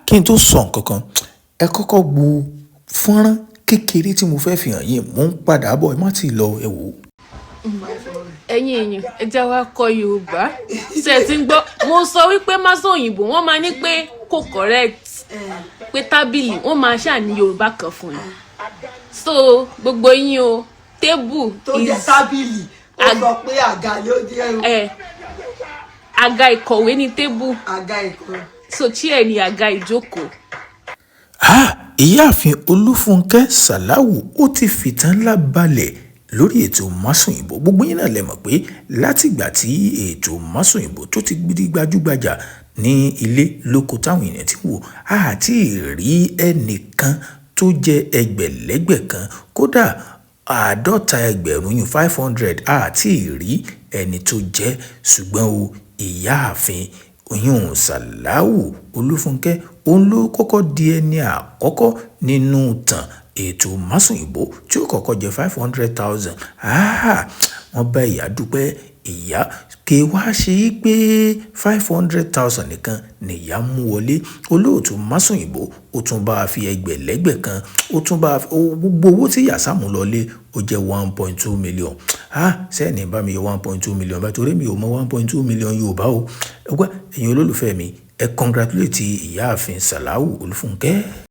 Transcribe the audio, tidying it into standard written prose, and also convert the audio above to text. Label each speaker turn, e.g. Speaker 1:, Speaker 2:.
Speaker 1: Kí n tó sọ nǹkan kan, ẹ kọ́kọ́ wo fọ́nrán kékeré tí mo fẹ́ fi hàn yín. Mò ń padà bọ̀, ẹ má tí ì lọ, ẹ wò ó.
Speaker 2: Ẹ̀yin èèyàn, ẹ jẹ́ wá kọ́ Yorùbá. Ṣe ẹ ti ń gbọ́? Mo sọ wípé Másòyìnbó, wọ́n máa ní pé kò correct, pé tábìlì, wọ́n máa ṣáà ní Yorùbá kan fún yín. So gbogbo yín o, table
Speaker 3: tó jẹ́
Speaker 2: is
Speaker 3: tábìlì, ó sọ pé àga ló jẹ́ o.
Speaker 2: Ẹ àga ìkọ̀wé ní table.
Speaker 3: Àga ìkọ́.
Speaker 2: So chair ní àga ìjókòó.
Speaker 1: Ìyáàfin Olúfúnkẹ́ Sàláwù, ó ti fìtàn ńlá balẹ̀ lórí ètò Másòyìnbó. Gbogbo yín náà lẹ mọ̀ pé látìgbà tí ètò Másòyìnbó tó ti di gbajúgbajà ní ilé lóko táwọn èèyàn ti wò, àti rí ẹnìkan tó jẹ́ ẹgbẹ̀lẹ́gbẹ̀ kan, kódà 50 ẹgbẹ̀rún yìí, 500, àti rí ẹni tó jẹ́. Ṣùgbọ́n o, ìyáàfin oyún Sàláwù Olúfúnkẹ́, òun ló kọ́kọ́ di ẹni àkọ́kọ́ nínú tàn ètò Másòyìnbó tí ó kọ́kọ́ jẹ́ 500,000. Wọ́n bá ìyá dúpẹ́. Ìyá kì í wá ṣe é pé 500,000 nìkan nìyá mú wọlé. Olóòtú Másòyìnbó, ó tún bá a fi ẹgbẹ̀lẹ́gbẹ̀ kan, ó tún bá a fi gbogbo owó tí ìyá sàmú lọlé, ó jẹ́ 1.2 million. Sẹ́ẹ̀ni bá mi yọ 1.2 million bá, torí mi ò mọ 1.2 million Yorùbá o. Ẹgbẹ́ ẹ̀yin olólùfẹ́ mi, ẹ congratulate ìyáàfin Sàláwù Olúfúnkẹ́.